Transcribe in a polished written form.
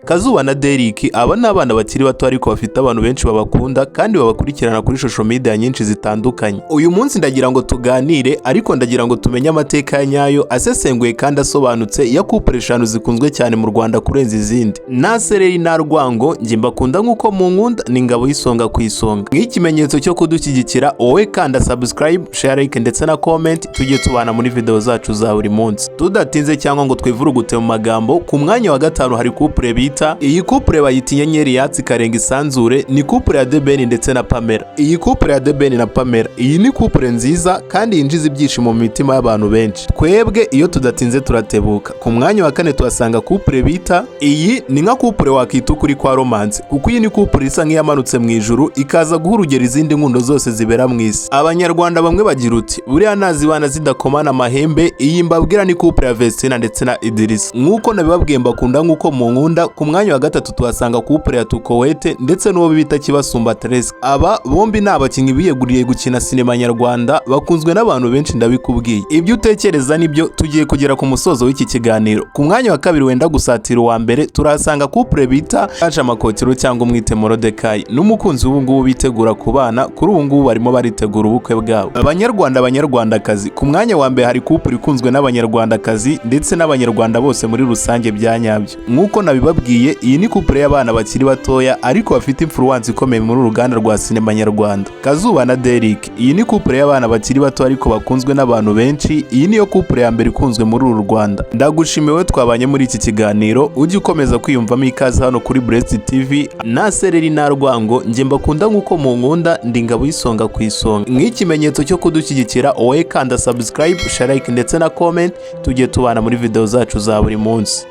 Kazuba na Derek, aba ni abana bakiri bato ariko bafite abantu benshi babakunda kandi babakurikirana kuri social media nyinshi zitandukanye. Uyu munsi ndagira ngo tuganire, ariko ndagira ngo tumenye amateka ya nyayo asesenguye kandi asobanutse ya couple eshanu zikunzwe cyane mu Rwanda kurenza izindi. Nta sereri nta rwango, njye mbakunda nk'uko munkunda, ni ingabo y'isonga ku isonga. Nk'ikimenyetso cyo kudushyigikira, wowe kanda subscribe, share, like ndetse na comment, tujye tubana muri video zacu za buri munsi. Tudatinze cyangwa ngo twivurugute mu magambo, ku mwanya wa gatanu hari couple bita, iyi couple bayita inyenyeri yatse ikarenga isanzure, ni couple ya The Ben ndetse na Pamela. Iyi couple ya The Ben na Pamela, iyi ni couple nziza kandi yinjiza ibyishimo mu mitima y'abantu benshi. Twebwe iyo tudatinze turatebuka. Ku mwanya wa kane tuhasanga couple bita, iyi ni nka couple wakita ukuri kwa romance, kuko iyi ni couple isa nk'iyamanutse mu ijuru ikaza guha urugero izindi nkundo zose zibera mu isi. Abanyarwanda bamwe bagira uti buriya nazibana zidakomana amahembe. Iyi mbabwira ni couple ya Vestina ndetse na Idrissa. Nk'uko nabibabwiye, mbakunda nk'uko munkunda. Ku mwanya wa gatatu tuhasanga couple ya Tukowete ndetse n'uwo bita Kibasumba Therese. Aba bombi ni abakinnyi biyeguriye gukina sinema nyarwanda, bakunzwe n'abantu benshi, ndabikubwiye. Ibyo utekereza nibyo. Tugiye kugera ku musozo w'iki kiganiro. Ku mwanya wa kabiri wenda gusatira uwa mbere turahasanga couple bita Kaje Amakotero cyangwa umwite Morodekayi n'umukunzi w'ubu ngubu bitegura kubana. Kuri ubu ngubu barimo baritegura ubukwe bwabo. Abanyarwanda, abanyarwandakazi, ku mwanya wa mbere hari couple ikunzwe n'abanyarwandakazi ndetse n'abanyarwanda bose muri rusange bya nyabyo. Nk'uko nabibabwiye, iyi ni couple y'abana bakiri batoya ariko bafite influence ikomeye muri uruganda rwa sinema nyarwanda. Kazuba na Derek, iyi ni couple y'abana bakiri bato ariko bakunzwe n'abantu benshi. Iyi niyo couple ya mbere ikunzwe muri uru Rwanda. Ndagushimiwe twabanye muri iki kiganiro, ujye ukomeza kwiyumvamo ikaze hano kuri Blessed TV. Nta sereri nta rwango, njye mbakunda nk'uko munkunda, ndi ingabo y'isonga ku isonga. Nk'ikimenyetso cyo kudushyigikira, wowe kanda subscribe, share, like ndetse na comment, tujye tubana muri video zacu za buri munsi.